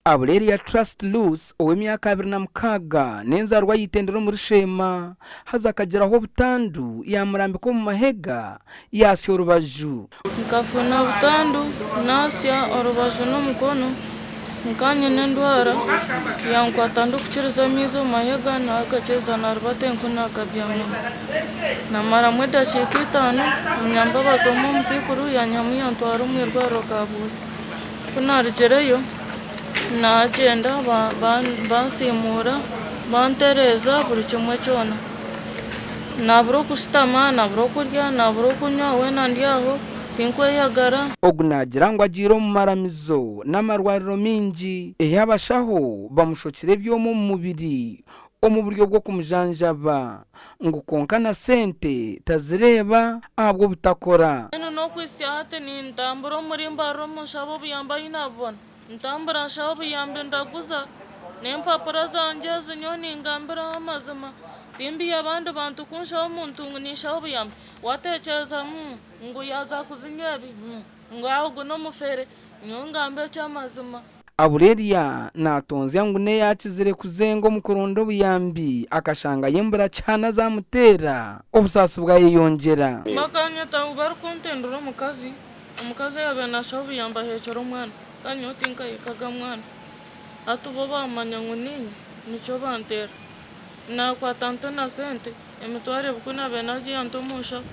Aurelia Trust Lucy ow'emyaka 26 n'enzaarwa y'eitendero omuri Sheema haza akagiraho obutandu yaamurambika omu mahega yaasya orubaju. Nkafuna butandu naasya orubaju n'omukono. Nkaba nyine endwara yankwata ndikukiriza amaizi omu mahega nagakiriza naribata enku nagabyamamu. Namaramu edakiika itaano omunyambabazi omwe omukaikuru yanyihamu yantwara omu irwariro Kabuye. Ku narugireyo nagyenda bansiimuura bantereeza buri kimwe kyona. Nabura okushutama, nabura okurya, nabura okunywa weena ndi aho tinkweyagara. Ogu naagira ngu agiire omu maramizo n'amarwariro maingi ei abashaho bamushokire ebyoma omu mubiri omu buryo bw'okumujanjaba ngu kwonka na sente tazireeba ahabw'obutakora. Mbwenu n'okuhitsya hati nintambura omuri Mbarara omu nshaba obuyambi ahi naabubona. Ntambura nshaba obuyambi ndaguza n'empapura zangye ezi nyowe ningambiraho amazima. Timbiha abandi bantu ku nshaba omuntu ngu ninshaba obuyambi, watekyereza ngu yaaza kuzinywa ebi, ngu ogu n'omufere, nyowe ngamba eky'amazima. Aurelia naatonzya ngu n'eyaakizire kuzenga omu kuronda obuyambi akashangayo embura kihana zaamuteera, obusaasi bwayeyongyera. Bakanyeta ngu barikuntindura omukazi, omukazi oyaabaire naashaba obuyambi aheekire omwana kandi nyowe tinkahekaga mwana. Hati bo baamanya ngu niinye, nikyo banteera. Naakwata nti na sente, emitwaro ebi ku naabaire naagiiha nti omu nshaho,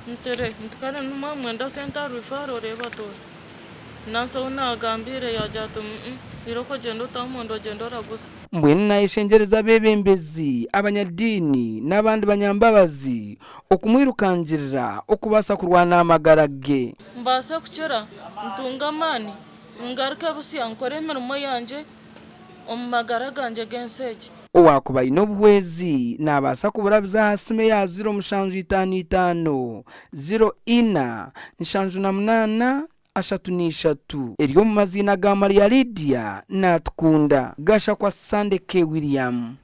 ntire nti kare nimwamwenda sente aha rifaaro reeba toore. Nansi ou naagambiire yaagira ati, Mm, irooko ogyende otaahe omunda ogyende oraguze. Mbwenu naayeshengyereza abeebembezi, abanyadiini n'abandi banyambabazi okumwirukangirira okubaasa kurwana aha magara ge. Mbaase kukira, ntunge amaani, ngaruke busya nkore emirimo yangye omu magara gangye g'ensi egi. Owaakuba aine obuhwezi naabaasa kuburabiza aha simu eya ziro mushanju itaano itaano, ziro ina, nshanju na munaana, ashatu na ishatu eri omu maziina ga Maria Lydia Natukunda, Gashakwa Sunday K. William.